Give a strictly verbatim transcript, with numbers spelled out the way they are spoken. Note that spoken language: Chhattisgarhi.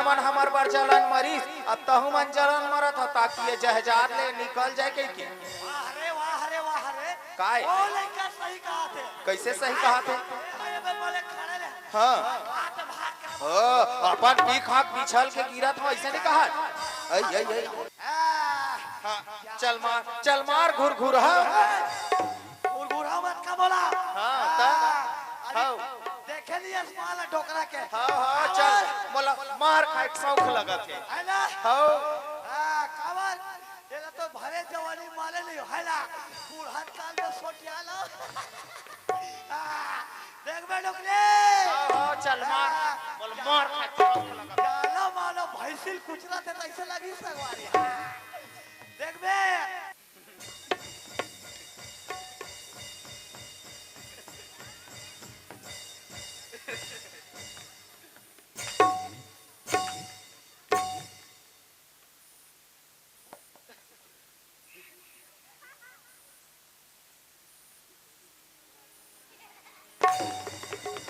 मन हमर बर जलन मरिस, अब तहू मन जलन मरत हो, ताकि ये जहजात ले निकल जाए कहिके। वाह रे, वाह रे, वाह रे। काय? वो लइका सही कहा थे। कैसे सही कहा थे? अरे बे, बोले खड़े रहे। हाँ। हाथ भाग के ओ, अपन पीख हाथ बिछल के गिरत हो, ऐसे नहीं कहा। आई, आई, आई। आ, हाँ, चल मार, चल मार घुरघुरहा। घुरघुरहा मत का बोला। हाँ, त? हाँ, अभी हाँ। देखे नहीं आसमान ला डोकरा के। हाँ, हाँ, चल, मोला मार खाए के शौक लगत हे। है ना? हाँ। हाँ, काबर? ये तो भरे जवानी माले नहीं हो, है ना? बूढ़ा काल में सोटिया लो। हाँ, देख बे डोकरे। हाँ, हाँ, चल मार, हाँ। मोला मार खाए के शौक लगत हे। जानो मानो भैंसिल कुचरा थे, कैसे लगी सगवारी? हाँ। देख बे,